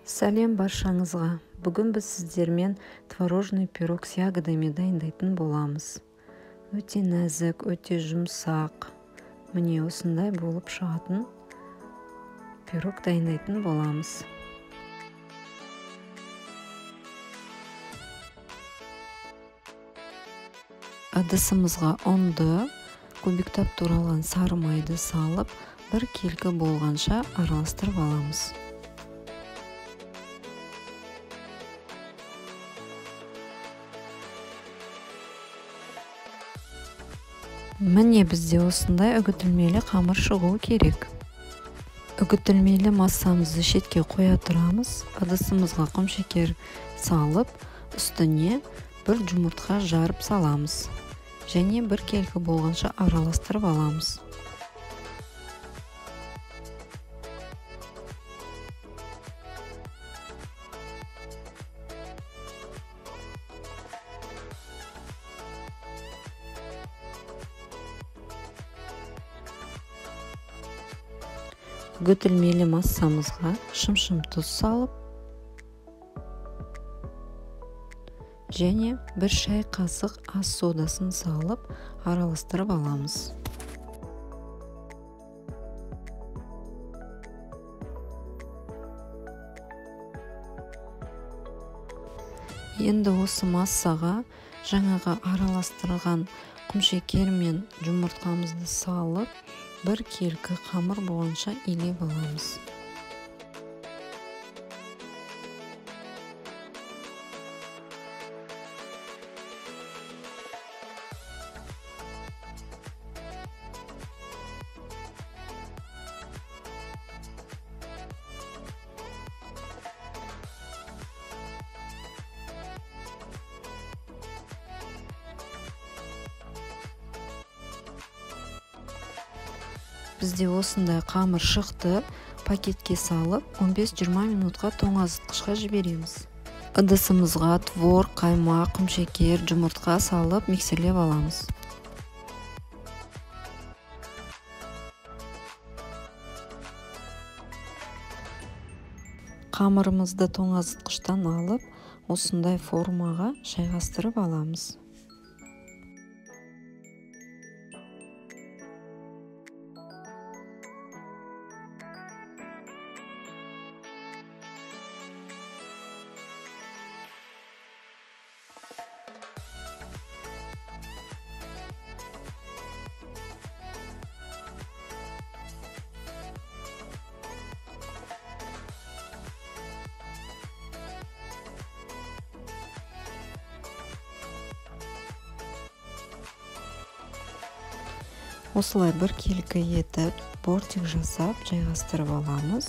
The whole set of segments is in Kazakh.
Сәлем баршаңызға. Бүгін біз сіздермен творожный пирог с ягодами дайындайтын боламыз. Өте нәзік, өте жұмсақ. Міне осындай болып шығатын пирог дайындайтын боламыз. Ыдысымызға ұнды, кубиктап туралған сары майды салып, бір келкі болғанша араластырып аламыз. Міне бізде осындай үгітілмелі қамыр шығуы керек. Үгітілмелі массамызды шетке қоя тұрамыз. Ыдысымызға құмшекер салып, үстіне бір жұмыртқа жарып саламыз. Және бір келкі болғанша араластырып аламыз. Үгітілмелі массамызға шым-шым тұз салып, және бір шай қасық ас содасын салып, араластырып аламыз. Енді осы массаға жаңағы араластырған құмшекер мен жұмыртқамызды салып, бір келкі қамыр болғанша илеп аламыз. Бізде осындай қамыр шықты. Пакетке салып 15-20 минутқа тоңазытқышқа жібереміз. Ыдысымызға творог, қаймақ, құмшекер, жұмыртқа салып миксерлеп аламыз. Қамырымызды тоңазытқыштан алып, осындай формаға жайғастырып аламыз. Осылай бір келкі етіп, бортик жасап, жайғастырып аламыз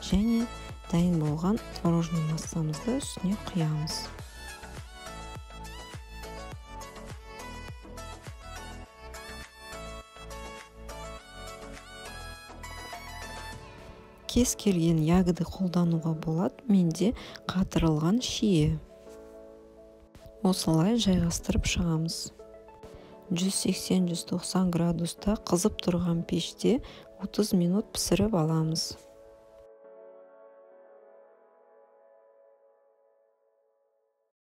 және дайын болған творожный массамызды үстіне құямыз. Кез келген ягоды қолдануға болады, менде қатырылған шие. Осылай жайғастырып шығамыз. 180-190 градуста қызып тұрған пеште 30 минут пісіріп аламыз.